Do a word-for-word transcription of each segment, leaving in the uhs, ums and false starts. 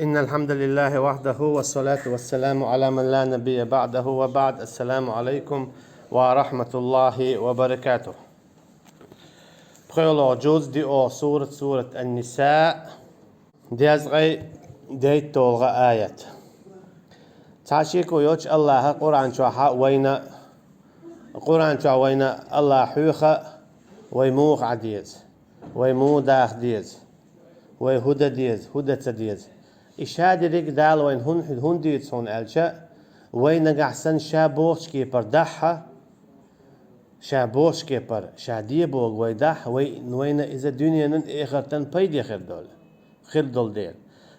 إن الحمد لله وحده والصلاة والسلام على من لا نبي بعده وبعد. السلام عليكم ورحمة الله وبركاته. ПхоьлгӀа жуз, диъ сурат, сурат Ан-Ниса, дезткъе дейтталгӀа аят. Цхьа шеко йоцуш, Аллаха Къуръан чохь вайна, Къуръан чохь вайна Аллах хьоьху, вай муха Ӏа деза, вай муха даха деза, вай хӀун дан деза, хӀун дан ца деза. И ша дерриг Дала вайна хӀун, хӀун дуьйцу хьуна аьлча, вай нагахь санна ша бохучу кепара дахь, ша бохучу кепара, ша де бохург вай дахь, вай, вайна иза дуьненан, эхартан пайде хир долу, хир долу дела.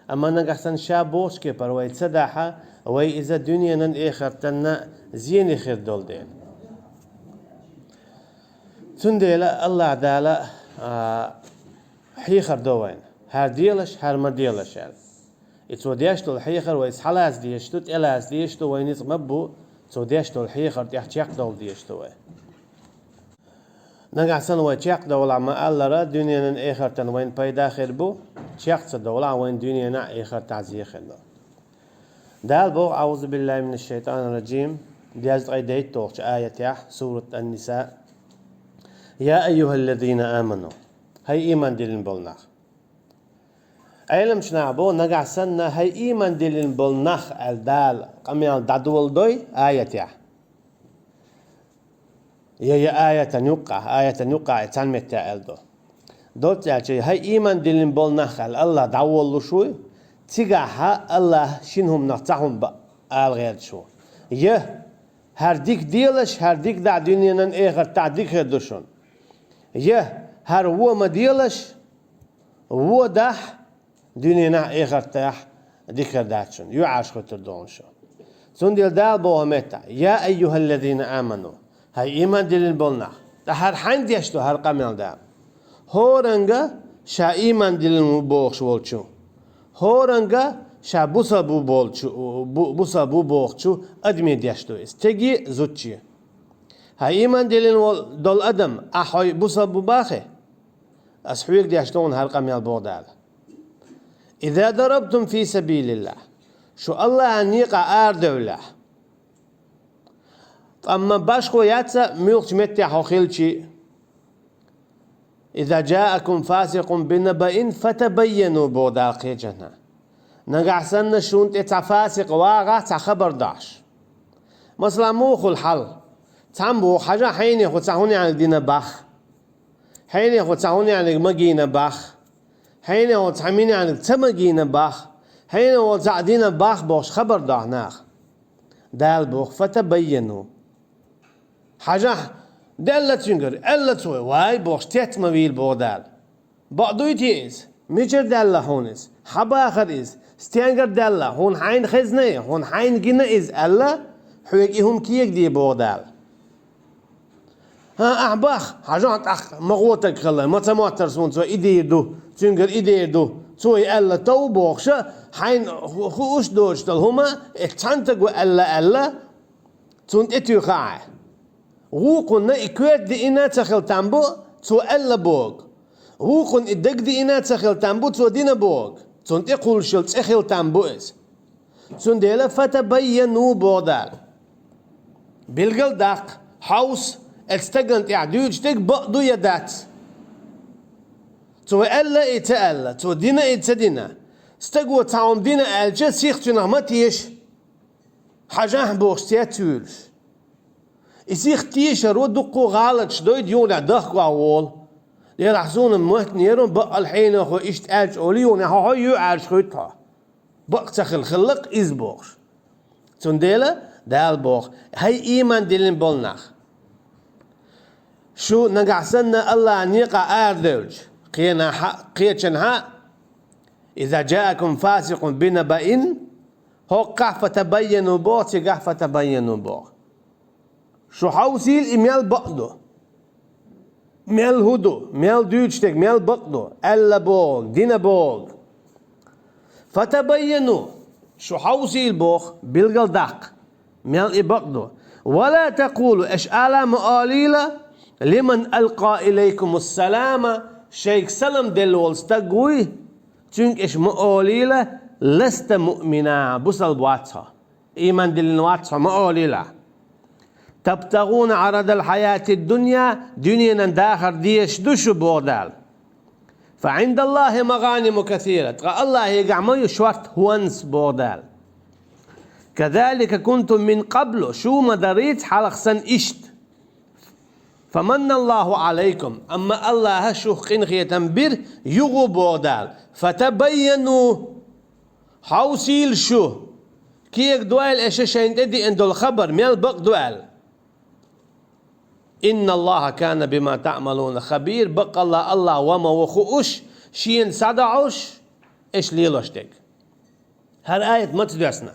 Амма нагахь санна ша бохучу кепара вай ца дахь, вай иза дуьненан, эхартанна зене хир долу дела. Цундела Аллах Дала, а, хьехар до вайна: хӀара делаш, хӀара ма делаш аьлла. И Цо деш долу хьехар вай схьалаца дезаш ду, тӀелаца дезаш ду, вай ницкъ ма бу, Цо деш долу хьехар тӀехь чекхдовла дезаш ду вай. Нагахь санна вай чекхдовлахь ма-аллара, дуьненан, эхартан вайна пайда хир бу, чекх ца довлахь, вайна дуьненахь, эхартахь зе хир ду. Дала боху: أعوذ بالله من الشيطان الرجيم, дезткъе дейтталгӀачу аятехь, сурат Ан-Ниса: يا أيها الذين آمنوا, хӀай ийман диллина болу нах. Ӏеламчу наха боху, нагахь санна, хӀай ийман диллина болу нах аьлла Дала къамел дӀадоладой аятехь. Я, я аятан юккъахь, аятан юккъахь и цхьана меттехь аьлла до. Доцца аьлча, хӀай ийман диллина болу нах аьлла Аллах дӀаволалуш вуй, цигахь Аллах шина хӀуманах цхьа хӀума ба-, ала гӀерташ ву. Я хӀара дика делаш, хӀара дика дахь, дуьненан, эхартахь дика хир ду шуна. Я хӀара вон ма делаш, вон дахь, дуьненахь, эхартахь дика хир дац шуна, юьхьӀаьржа хуьттур ду хьуна шу. Цундела Дала боху меттехь: يا أيها الذين آمنوا, хӀай ийман диллина болу нах. Ткъа хӀара хьайна деш ду хӀара къамел Дала? ХӀоранга ша ийман диллина ву бохуш волчу, хӀоранга ша бусалба ву болчу, бу-, бусалба ву бохучу адаме деш ду иза, стеге, зудче. ХӀай ийман диллина вол-, долу адам, ахь хьо бусалба ву бохий? Ас хьоьга деш ду хьуна хӀара къамел, боху Дала. إذا ضربتم في سبيل الله, шу Аллахьан некъахь арадевллехь. Амма башхо яц муьлххачу меттехь хьо хилча. إذا جاءكم فاسق بنبأ فتبينوا, боху Дала кхечанхьа. Нагахь санна шуна тӀе цхьа фасикъ вагӀахь цхьа хабар дахьаш. Масала, муха хуьлу хьал? Цхьамма боху: хьажахь, хьенехо цхьа хӀун яьнниг дина боху. Хьенехо цхьа хӀун яьнниг магийна боху. Хьенехо цхьа минеаниг ца магийна боху. Хьенехо цхьаъ дина боху бохуш хабар дахь наха. Дала боху: فتبينوا. Хьажахь, делла цуьнгара, аьлла цо, вай бохуш, цец ма вийла, боху Дала. Бакъ дуй те иза? Мичара даьлла хьуна иза? Хьан бахара иза? Стенгара даьлла? Хьуна хьайна хезна и, хьуна хьайна гина иза аьлла, хьоьга и хӀума кегаде, боху Дала. ХӀан, ахь боху, хьажахь, тӀаккха ма гӀо таг хилла, ма ца моттара суна цо и дийр ду, цуьнгара и дийр ду, цо и аьлла тов бохуша, хьайна ху-, хууш доцуш долу хӀума, и цхьана таго аьлла аьлла, цунна тӀетуьйху ахь. Вукхунна и коьрта диъна ца хила там бу, цо аьлла боху. Вукхунна и дага диъна ца хила там бу, цо дина боху. Цунна тӀекхуллуш йолу цӀе хила там бу иза. Цундела فتبينوا, боху Дала. Билгал даккха, хьовса, оцу стагана тӀехь дуьйцуш дерг бакъ ду я дац. Цо аьлла и ца аьлла, цо дина и ца дина. Стаго цхьа хӀума дина аьлча, сиха цуьнах ма теша. Хьажахь бохуш цец вуьйлуш. И сиха тешаро дуккха гӀалаташ дойду юханехь дахка охьаволу. Делахь суна моттанера баккъал хьенехо иштта аьлча олий юханехь, хьо хьо юьхьӀаьржа хуьтту хьо. Бакъ ца хила хиллакх иза бохуш. Цундела Дала боху: хӀай ийман диллина болу нах! Шу нагахь санна Аллахьан некъахь арадевлча, кхенахьа, кхечанхьа, إذا جاءكم فاسق بنبأ, хӀокхахь فتبينوا боху, цигахь فتبينوا боху. Шу хьовсийла и мел бакъ ду, мел хӀун ду, мел дуьйцуш дерг мел бакъ ду, аьлла боху, дина боху. فتبينوا, шу хьовсийла боху, билгал даккха, мел и бакъ ду. ولا تقولوا, аша ала ма олийла, لمن ألقى إليكم السلام, шайга салам делла волу стаг вуй, цуьнга аша ма олийла, لست مؤمنا, бусалба вац хьо, иман диллина вац хьо, ма олийла. تبتغون عرض الحياة الدنيا, дуьненан дахар дезаш ду шу, боху Дала. فعند الله مغانم كثيرة, ткъа Аллахьегахь ма ю шортта хӀонс, боху Дала. كذلك كنتم من قبل, шу ма дарийца хьалха санна иштта. فمن الله عليكم, амма Аллахьа шух къинхетам бира юха, боху Дала. فتبينوا, хьовсийла шу, кегадойла аша шайна тӀедеана долу хабар мел бакъ ду аьлла. إن الله كان بما تعملون خبيرا, баккъалла Аллахь ва ма ву хууш, шена схьадохьуш, аша лелош дерг. ХӀара аят маца доьссина?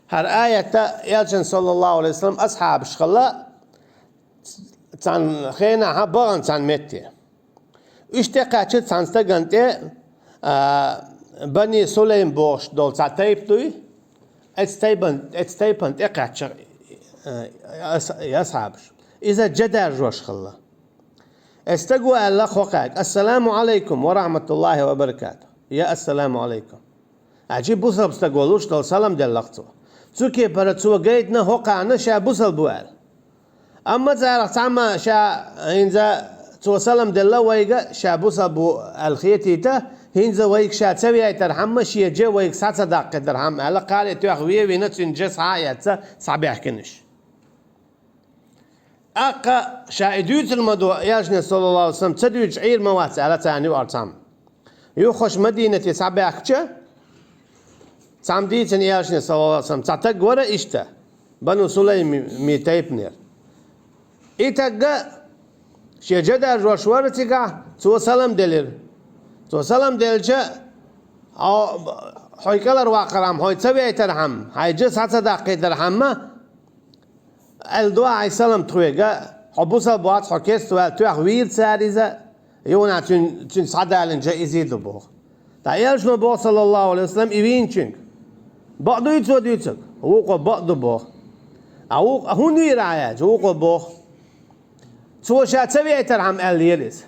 ХӀара аят Элчан, саллаллаху алейхи ва саллам, асхьабаш хилла цхьана хенахь, бахана цхьана метте. Уьш тӀекхаьчча цхьана стагана тӀе, а, Бани Сулайм бохуш долу цхьа тайпа дуй, эцу тайпан, эцу тайпана тӀекхаьчча, а, ас-, асхьабаш. Иза жа даржош хилла. Эцу стага аьлла хӀокхаьга: «Ассаламу алайкум ва рахматуллахи ва баракатух». Я ассаламу алайкум. Аьлча бусалба стаг волуш долу салам делла-кх цо. Цу кепара цо гайтина хӀокхарна ша бусалба ву аьлла. Амма царах цхьамма ша хӀинца цо салам делла вайга, ша бусалба ву аьлла хетийта, хӀинца вайга ша ца вейтархьама, шен жа вайга схьа ца даккхийтархьама аьлла, кхале тоьхна вен а вина, цуьнан жа схьа а эцна, схьабаьхкина уьш. ТӀаккха ша и дуьйцур ма ду, Элчане, саллаллаху алейхи ва саллам, ца дуьйцуш Ӏийр ма вац аьлла царна юкъара цхьамма. Юххуш Мадинате схьабаьхкича, цхьамма дийцина Элчане, саллаллаху алейхи ва саллам, цхьа таг вара иштта, Бану Сулайми тайпанера. И тагга шен жа даржош вара цигахь, цо салам делира. Цо салам делча: «Хьо, хьо кӀелхьарваккхархьама, хьо ца вейтархьама, хьайн жа схьа ца даккхийтархьама, аьлла ду хьайн салам тхоьга, хьо бусалба вац, хьо керста ву аьлла, тоьхна вийра цара иза, юха цуьнан, цуьнан схьадалийна жа иза ду», боху. Ткъа Элчано боху, саллаллаху алейхи ва саллам, и вийначуьнга: «Бакъ дуй цо дуьйцург?» Вукхо: «Бакъ ду», боху. А вукхо: «ХӀунда вийра ахь?» аьлча, вукхо боху: «Цо ша ца вейтархьама аьлла ера иза».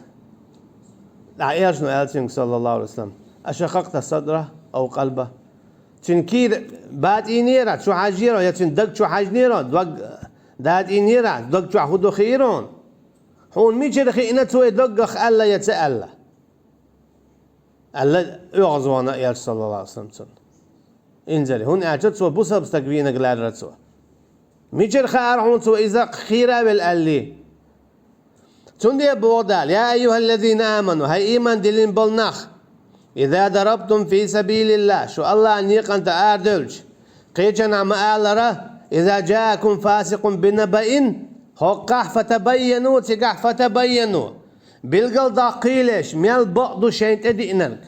ТӀаккха Элчано аьлла цуьнга, саллаллаху алейхи ва саллам: «Ашакъакъта садраху ав къалбаху?» Цуьнан кийра батӀийнера, чу хьаьжнера, я цуьнан даг чу хьаьжнера, дог датӀийнера, дог чохь хӀун ду хиира хьуна? Хьуна мичара хиъна цо и доггах аьлла я ца аьлла? Аьлла, оьгӀазвахана Элча, саллаллаху алейхи ва саллам, цунна. Инзаре, хӀунда аьлча цо бусалба стаг вийнарг лаьрра цо. Мичара хаьара хьуна цо иза кхийра а велла аьллий? Цундела боху Дала: «Я айюхаллазина аману», хӀай ийман диллина болу нах, «иза дарабтум фи сабилиллах», шу Аллахьан некъан тӀе арадевлча, кхечанхьа ма алара: «иза жаакум фасикъун бинабаин», хӀокхахь «фатабайяну», цигахь «фатабайяну». Билгал доккхийла аша, мел бакъ ду шайна тӀедиънарг.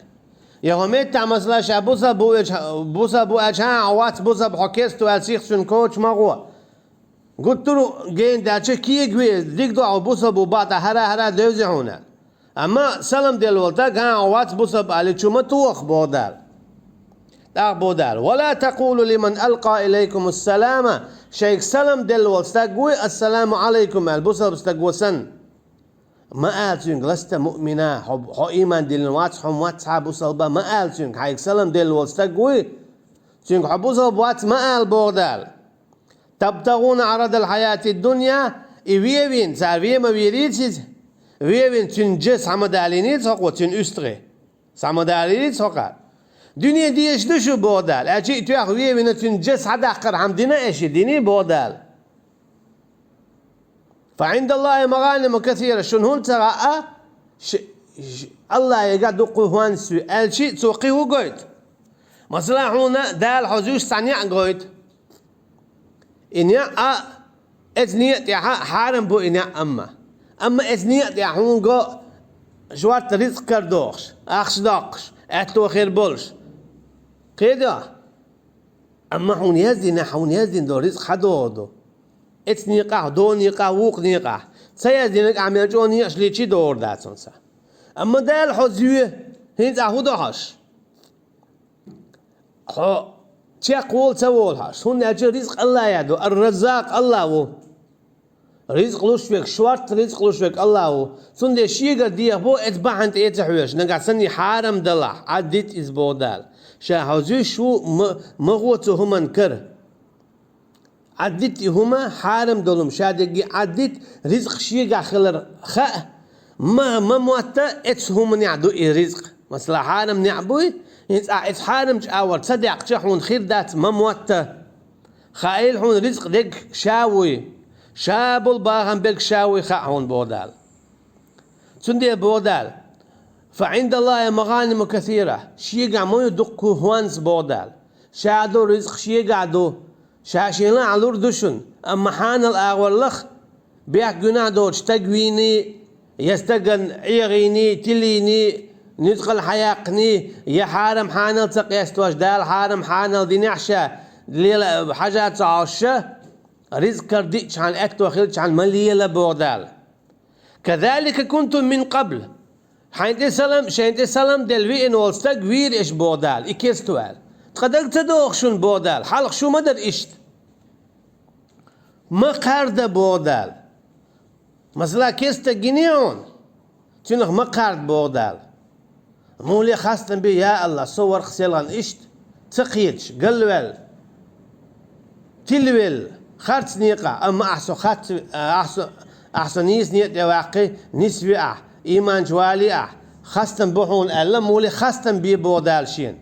Я хӀокху меттехь, масала, ша бусалба ву аьлча, бусалба ву аьлча, хьан, хьо вац бусалба, хьо керста ву аьлла, сиха цуьнан коча ма гӀо. Гуттар а гена даьлча, кегаве, дика ду хьо бусалба ву бахьа, хӀара-хӀара девзи хьуна. Амма салам делла волу стаг, хьан, хьо вац бусалба, аьлла, чу ма тоха, боху Дала. ТӀаккха боху Дала: «Ва ла такулу лиман алкъа илайкумус салама», шайга салам делла волу стаг вуй, «Ассаламу алайкум» аьлла, бусалба стаг ву санна. Ма ала цуьнга: «Ласта муъмина», хьо, хьо ийман диллина вац, хьо ма вац цхьа бусалба, ма ала цуьнга, хьайга салам делла волу стаг вуй, цуьнга: «Хьо бусалба вац», ма ала, боху Дала. «Табтагуна арадал хьаятид дунья», и вевина, цара вен ма вийрийца иза, вевина, цуьнан жа схьа ма далийнийца хӀокхо, цуьнан уьстагӀий схьа ма далийрийца хӀокхара. Дуьне дезаш ду шу, боху Дала, аьлча и тоьхна вевина, цуьнан жа схьадаккхархьама дина аша и, динний, боху Дала. «Фа Ӏиндаллахи магӀаниму касира», шуна хӀунда ца хаьа, ш-, ш-, Аллахьегахь дуккха хӀонс ю, аьлча цо кхин хӀун гойту? Масала, хьуна Дала хьо зуьйш цхьа неӀ гойту. И неӀ а, эцу некъа тӀехь хьарам бу и неӀ амма. Амма эцу некъа тӀехь хьуна го шортта рицкъ карадохуш, ахча доккхуш, аьтто хир болуш. Кхидо? Амма хьуна яздина, хьуна яздина долу рицкъ хьан догӀу ду? Эцу некъахь, долу некъахь, вукху некъахь. Ца яздинарг ахь мел чӀогӀа некъаш лийчий догӀур дац хьуна цхьа. Амма Дала хьо зоь, хӀинца ахь хӀун до хьожуш? Хьо чекхволу ца волу хьожуш. ХӀунда аьлча рицкъ Аллахьа ду, ар-Раззакъ Аллахь ву. Ризкъ луш верг, шортта ризкъ луш верг Аллахь ву. Цундела шегара деха боху, эца бахьана тӀе а ца хьоьжуш, нагахь санна хьарам далахь, Ӏаддита иза боху Дала. Ша хьо зуьйш ву, ма, ма гӀо цу хӀуманна кара. Ӏаддита и хӀума, хьарам долу хӀума ша дерриге Ӏаддита, ризкъ шегахь хилар хаьа, ма, ма мотта, эца хӀуманехь ду и ризкъ. Масала, хьарам неӀ буй, хӀинца ахь эца хьарамчу агӀор ца даьккхича, хьуна хир дац, ма мотта. Хаийла хьуна ризкъ дерг ша вуй, ша болу бахам берг ша вуй хаьа хьуна боху Дала. Цундела боху Дала: «Фа Ӏиндаллахи магӀаниму касира», шегахь ма ю дуккха хӀонс боху Дала. Ша ду ризкъ шегахь ду, ша шена лур ду шуна, амма хьанал агӀор лаха, бехк гуьнахь доцу стаг вийний, я стагана Ӏехийний, тилийний, нуьцкъала хьаяккханий, я хьарам хьанал ца къестош, Дала хьарам хьанал динехь ша, лела хьажа ца Ӏаш ша, ризкъ кара диъчхьана, аьтто хилчхьана ма лела боху Дала. «Казалика кунтум мин къабл». Хьайн тӀе салам, шайн тӀе салам делла веана волу стаг вийра аш боху Дала, и кестта ваьлла. Ткъа дага ца догӀу шуна боху Дала, хьалха шу ма дара иштта. Ма кхарда боху Дала. Масала, кестта гиний хьуна, цуьнах ма кхарда боху Дала. Муле хастам бе, я Аллахь, со варх селхана иштта, ца кхеташ, галваьлла, тилавелла, харц некъа, амма ахь со хац, ахь со, ахь со нийса некъа тӀе ваккхий, нисве ахь, ийманчу валий ахь, хастам бу хьуна аьлла, муле хастам бе боху Дала шена.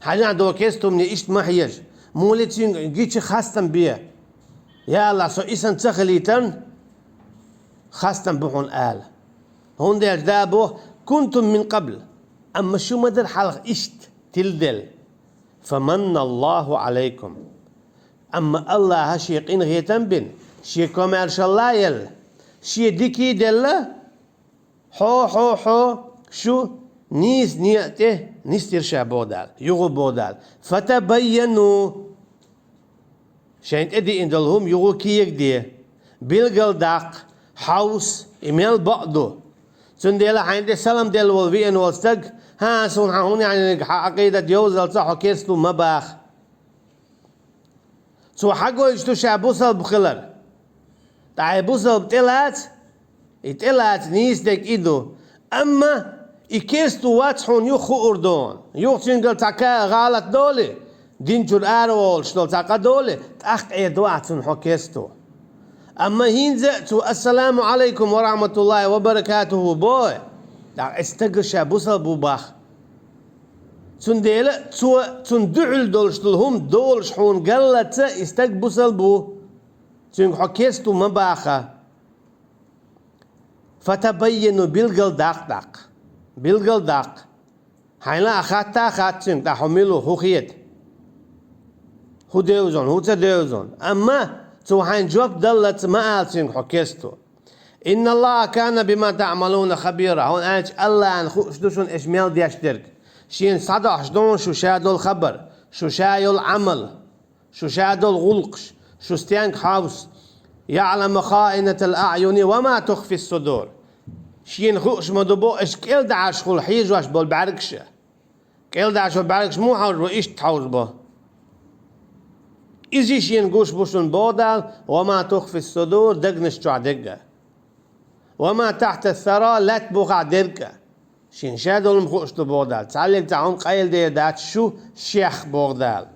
Хьажахь до кестта хӀумане иштта ма хьежа, муле цуьнга гича хастам бе. Я Аллахь, со и санна ца хилийтарна, хастам бу хьуна ала. ХӀунда аьлча Дала боху: «Кунтум мин къабл». Амма шу ма дара хьалха иштта тиладелла. «Фаманналлаху Ӏалайкум». Амма Аллаха шен къинхетам бина, шен комаьршалла елла, шен дикий делла, хьо, хьо, хьо, шу нийса некъа тӀе нисдира ша боху Дала, юха боху Дала. «Фатабайяну». Шайн тӀе диъна долу хӀума юха кегаде, билгал даккха, хьовса, и мел бакъ ду. Цундела хьайн тӀе салам делла волу веана волу стаг: «ХӀан, суна хьан хӀун яьнниг, хьан Ӏакъидат йовзалца хьо кестта ву», ма баха. Цо хьагойтуш ду ша бусалба хилар. Ткъа хьайн бусалба тӀелаца, и тӀелаца нийса дерг и ду. Амма и кестта ву, вац хьуна юха хуур ду. Юха цуьнгара цхьа ка-, гӀалат долий, дин чуьра араволуш долу цхьа къа долий, тӀаккха эр ду ахь цунна хьо кестта ву. Амма хӀинца а цо «Ассаламу Ӏалайкум ва рахьматуллахӀи ва баракатухӀу» боху, тӀаккха эцу стага ша бусалба ву баха. Цундела цо, цунна дуьхьал долуш долу хӀума долуш хьуна галлалца и стаг бусалба ву. Цуьнга хьо кестта ву ма баха. «Фатабайяну», билгал даккха тӀаккха. Билгал даккха. Хьайна а хатта а хатта цуьнга, тӀаккха хьо мила ву, хӀун хета? ХӀун девза, хӀун ца девза? Амма цо хьайна жоп даллалца ма ала цуьнга хьо кестта ву. «ИнналлахӀа кана бима таӀмалуна хабира». ХӀунда аьлча Аллахьна хууш ду шуна аш мел деш дерг. Шена схьадохьуш ду шу ша долу хабар, шу ша йолу Ӏамал, шу ша долу гӀуллакхаш, шу стенга хьовса. «ЯӀламу хаинатал аӀюни ва ма тухфис судур». Шена хууш ма ду бо аш кӀелдӀашхула хьежош болу бӀаьргаш. КӀелдӀашхула бӀаьргаш муха хьовза бо, иштта хьовза бо. Иза шена гуш бу шуна боху Дала: «Ва ма тухфис судур», дегнаш чохь дерг а. «Ва ма тахьта сара», лаьтта бухахь дерг а. Шена ша долу хӀума хууш ду боху Дала. Цхьаллиг цхьа хӀума къайладер дац шу шех боху Дала.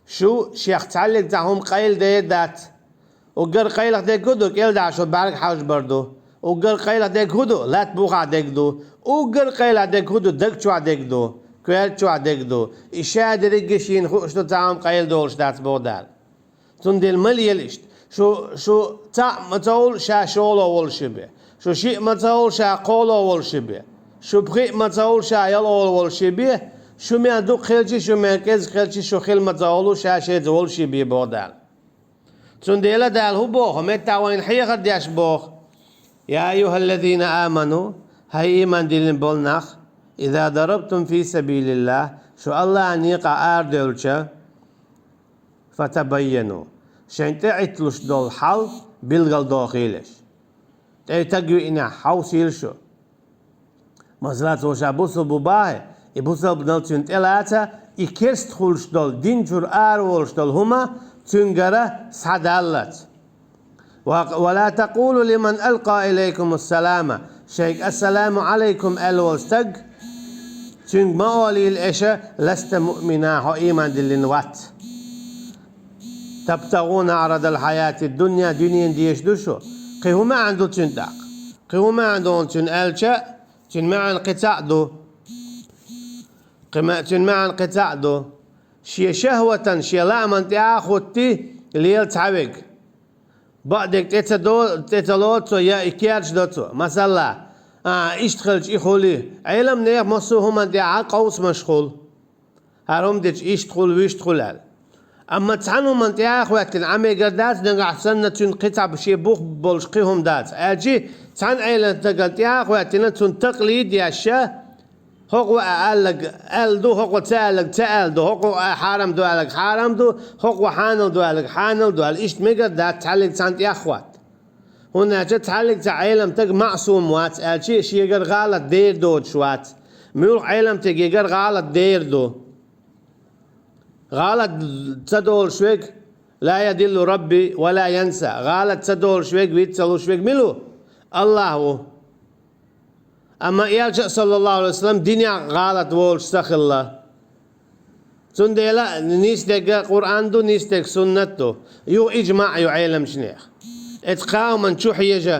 Шу шех цхьаллиг цхьа хӀума къайладер дац. Уггар къайлаха дерг хӀун ду, кӀелдӀашхула бӀаьрг хьовзабар ду. Уггар къайлаха дерг хӀун ду, лаьтта бухахь дерг ду. Уггар къайлаха дерг хӀун ду, даг чохь дерг ду, коьрта чохь дерг ду. И ша дерриге шена хууш ду, цхьа хӀума къайладолуш дац боху Дала. Цундела ма лела иштта. Шу, шу цхьаъ ма ца олу, ша шолгӀа волуш бен. Шу шиъ ма ца олу, ша кхоалгӀа волуш бен. Шу пхиъ ма ца олу, ша ялхолгӀа волуш бен. Шу мел дукха хилча, шу мел кӀезиг хилча, шу хила ма ца олу, ша шеца волуш бен боху Дала. Цундела Дала хӀун боху, меттахь вайна хьехар деш боху: «Я айюхаллазина аману», хӀай ийман диллина болу нах, «иза дарабтум фи сабилиллахӀ», шу Аллахьан некъахь арадевлча, «фатабайяну», шайн тӀе Ӏитталуш долу хьал билгалдохийла аш. ТӀе стаг виънехь хьовсийла шу. Масала, цо ша бусалба ву боху, и бусалбанал цуьнан тӀелаца, и кестта хуьлуш долу, дин чуьра араволуш долу хӀума цуьнгара схьадаллалц. «ولا تقولوا لمن ألقى إليكم السلام», шайга «Ассаламу Ӏалайкум» аьлла волу стаг, цуьнга ма олийла аша: «لست مؤمنا», хьо ийман диллина вац. «تبتغون عرض الحياة الدنيا», дуьненан дезаш ду шу. Кхин хӀун маьӀна ду цуьнан тӀаккха? Кхин хӀун маьӀна ду цуьнан аьлча, цуьнан маьӀна кхин цхьаъ ду. Кхин ма-, цуьнан маьӀна кхин цхьаъ ду. Шен шахӀватан, шен лааман тӀехьа а хӀуттий, лела цхьаверг. Бакъдерг тӀе ца до-, тӀе ца лоцу цо, я и керчадо цо. Масала, а, иштта хилча и хуьлий. Ӏеламнехан массо а хӀуманна тӀехьа къовсамаш хуьлу. ХӀара хӀума дича иштта хуьлу, вуьшта хуьлу аьлла. Амма цхьана хӀуманна тӀехьа а хӀоьттина, Ӏа мегар дац, нагахь санна цуьнан кхин цхьа шен бух болуш кхин хӀума дац. Аьлчи, цхьана Ӏеламстагана тӀехьа а хӀоьттина, цунна такълид еш, хӀокхо а аьлларг аьлла ду, хӀокхо ца аьлларг ца аьлла ду, хӀокхо а хьарам ду аьлларг хьарам ду, хӀокхо хьанал ду аьлларг хьанал ду аьлла, иштта мегар дац цхьаьллиг цхьаьна тӀехьахӀотта. ХӀунда аьлча цхьаьллиг цхьа Ӏеламстаг маӀсум вац, аьлчи шегара гӀалат дер доцуш вац. Муьлхха Ӏеламстагегара гӀалат дер ду. ГӀалат ца долуш верг, «لا يضل ربي ولا ينسى», гӀалат ца долуш верг, виц ца луш верг мила ву? АллахӀ ву. Амма элча а, саллаллаху Ӏалайхи ва саллам, динехь гӀалат волуш ца хилла. Цундела нисдерг Къуръан ду, нисдерг суннат ду. Юха ижмаъ ю Ӏеламчунех. Эцу кхааман чу хьежа,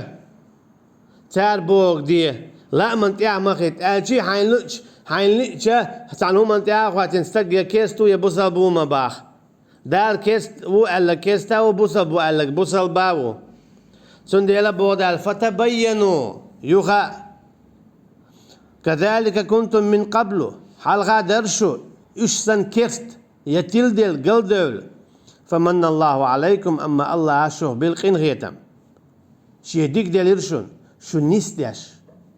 цара бохург де, лааман тӀехь ма хӀитта, аьлчи хьайна луъча, хьайна лиъча, цхьана хӀуманна тӀехьа а хӀоьттина стаг я керста ву, я бусалба ву ма боху. Дала керста ву аьлларг керста а ву, бусалба ву аьлларг бусалба а ву. Цундела боху Дала: «فتبينوا», юха а. «كذلك كنتم من قبل», хьалха дара шу, уьш санна керста, я тиладелла, галдевлла. «فمن الله عليكم», амма АллахӀа шух билла къинхетам. Шен дика делира шуна, шу нисдеш,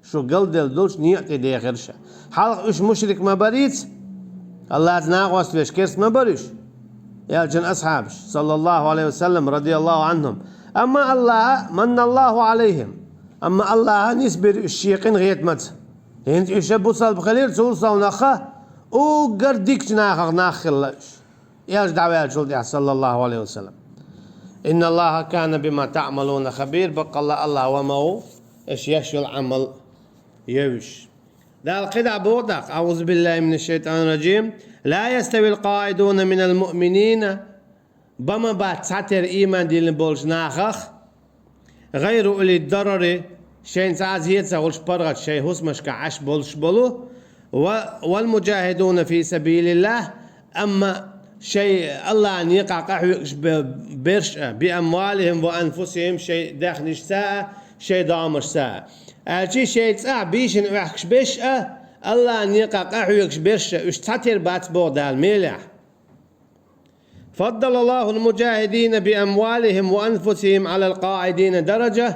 шу галделла долчу некъа тӀе дехира ша. Хьалха уьш мушрик ма барийца, АллахӀца накъост веш керста ма бара уьш, элчан асхьабаш, саллаллаху Ӏалайхи ва саллам, радияллаху Ӏанхум. Амма АллахӀа, «من الله عليهم», амма АллахӀа нисбира уьш шен къинхетамца. ХӀинца уьш бусалба хилира, цул совнаха уггар дикачу нахах нах хилла уьш. Элча дӀаваьллачул тӀаьхьа, саллаллаху Ӏалайхи ва саллам. «إن الله كان بما تعملون خبيرا», баккъалла АллахӀ ва ма ву, аша еш йолу Ӏамал евзаш. Дала кхидӀа боху тӀаккха: «أعوذ بالله من الشيطان الرجيم. لا يستوي القاعدون من المؤمنين», бан ма бац цхьатерра ийман диллина болчу нахах, «غير أولي الضرر», шайна цхьа а зен ца хуьлуш паргӀат шайн хӀусамашкахь Ӏаш болуш болу, ва, «والمجاهدون في سبيل الله», амма шайн АллахӀан некъахь къахьоьгуш бе-, берш а, «بأموالهم وأنفسهم», шайн даьхнашца а, шайн догӀмашца а. Аьлчи шайн цӀахь бийшина Ӏохкуш берш а, АллахӀан некъахь къахьоьгуш берш а, уьш цхьатерра бац боху Дала мелехь. «فضل الله المجاهدين بأموالهم وأنفسهم على القاعدين درجة»,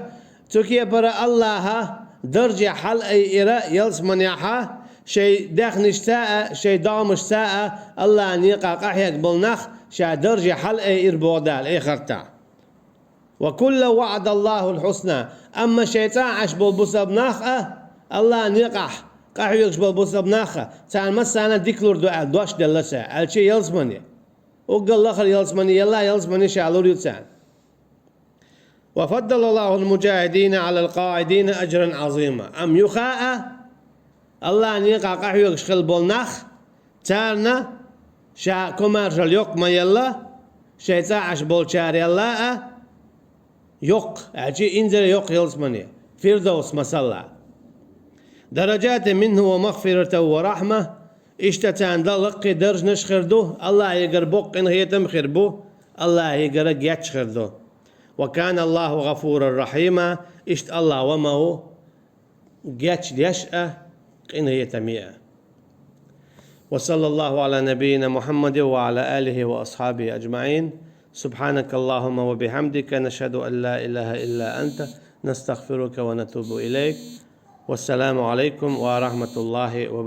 цу кепара АллахӀа дарже хьалаайира ялсаманехьа, шайн даьхнашца а, шайн догӀмашца а АллахӀан некъахь къахьегна болу нах ша дарже хьалаайира боху Дала эхартахь. «وكلا وعد الله الحسنى», амма шайн цӀахь Ӏаш болу бусалба нах а, АллахӀан некъахь къахьоьгуш болу бусалба нах а, царна массарна а дика лур ду аьлла дош делла ша, аьлчи ялсамане. Уггар лахара ялсамане, елла ялсамане ша лур ю царна. «وفضل الله المجاهدين على القاعدين أجرا عظيما». Амма юха а, АллахӀан некъахь къахьоьгуш хилла болу нах, царна ша комаьршалла йоккха ма елла, шайн цӀахь Ӏаш болчара елла а, йоккха, аьлчи инзаре йоккха ялсамане, Фирдовс масала. «درجات منه ومغفرة ورحمة», иштта царна дан лаккхий даржанаш хир ду, АллахӀегара боккха къинхетам хир бу, АллахӀегара геч хир ду. «وكان الله غفورا رحيما», иштта АллахӀ ва ма ву, геч деш а, къинхетаме а. وصلى الله على نبينا محمد وعلى آله وأصحابه أجمعين. سبحانك اللهم وبحمدك، نشهد أن لا إله إلا أنت، نستغفرك ونتوب إليك. والسلام عليكم ورحمة الله وبركاته.